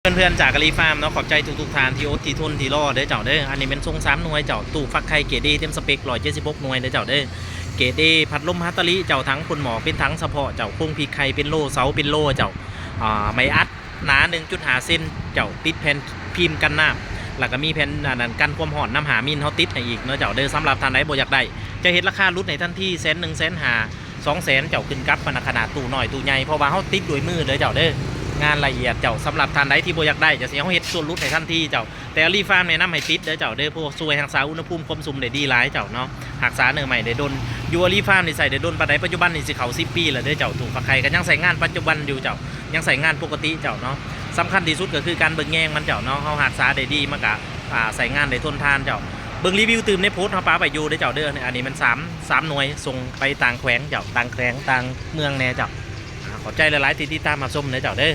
ເພື່ອນໆຈາກກາລີຟາມເນາະ ຂອບໃຈທຸກໆທ່ານທີ່ອົດທີ່ທົນທີ່ລໍເດີເຈົ້າເດີ. ອັນນີ້ແມ່ນຊົງສາມໜ່ວຍເຈົ້າ, ຕູ້ຟັກໄຂ່ເກຣດເອເຕັມສະເປັກ ຮ້ອຍເຈັດສິບຫົກໜ່ວຍເດີເຈົ້າເດີ. ເກຣດເອ ພັດລົມຮັດຕາລິເຈົ້າ, ທັງຂົນໝໍກເປັນຖັງສະເພາະເຈົ້າ, ໂຄງພິກໄຂ່ເປັນໂລ, ເສົາເປັນໂລເຈົ້າ, ອາ ໄມ້ອັດໜາໜຶ່ງຈຸດຫ້າເຊັນເຈົ້າ, ຕິດແຜ່ນຟີມກັນນ້ຳ ແລ້ວກໍມີແຜ່ນອັນນັ້ນກັນຄວາມຮ້ອນນຳຫ້າມິນ ເຮົາຕິດໃຫ້ອີກເນາະເຈົ້າເດີ. ສຳລັບທ່ານໃດບໍ່ຢາກໄດ້ ຈະເຮັດລາຄາຫຼຸດໃຫ້ທັນທີແສນໜຶ່ງ ແສນຫ້າ ສອງແສນເຈົ້າ, ຂຶ້ນກັບມັນຂະໜາດຕູ້ນ້ອຍຕູ້ໃຫຍ່ ເພາະວ່າເຮົາຕິດດ້ວຍມືເດີເຈົ້າເດີ. ງານລະອຽດເຈົ້າ. ສຳລັບທ່ານໃດທີ່ບໍ່ຢາກໄດ້ ຈະຊິເຮົາເຮັດສ່ວນຫຼຸດໃຫ້ທັນທີເຈົ້າ. ແຕ່ອາລີຟາມແນະນຳໃຫ້ຕິດເດີເຈົ້າເດີ, ເພາະວ່າຊ່ວຍຮັກສາອຸນຫະພູມຄວາມຊຸ່ມໄດ້ດີຫຼາຍເຈົ້າເນາະ, ຮັກສາເນື້ອໄມ້ໄດ້ດົນ. ຢູ່ອາລີຟາມນີ້ໃຊ້ໄດ້ດົນປານໃດ? ປັດຈຸບັນນີ້ຊິເຂົ້າສິບປີແລ້ວເດີເຈົ້າ, ຕູ້ຟັກໄຂ່ກໍຍັງໃຊ້ງານປັດຈຸບັນຢູ່ເຈົ້າ, ຍັງໃຊ້ງານປົກກະຕິເຈົ້າເນາະ. ສຳຄັນທີ່ສຸດກໍຄືການເບິ່ງແຍງມັນເຈົ້າເນາະ, ເຮົາຮັກສາໄດ້ດີ ມັນກໍ ອາ ໃຊ້ງານໄດ້ທົນທານເຈົ້າ. ເບິ່ງຣີວິວຕື່ມໃນໂພສເຮົາປະໄວ້ຢູ່ເດີເຈົ້າເດີ. ອັນນີ້ມັນສາມ ສາມໜ່ວຍ ສົ່ງໄປຕ່າງແຂວງເຈົ້າ, ຕ່າງແຂວງ ຕ່າງເມືອງແດ່ເຈົ້າ. ອາ ຂອບໃຈຫຼາຍໆທີ່ຕິດຕາມຮັບຊົມເດີເຈົ້າເດີ.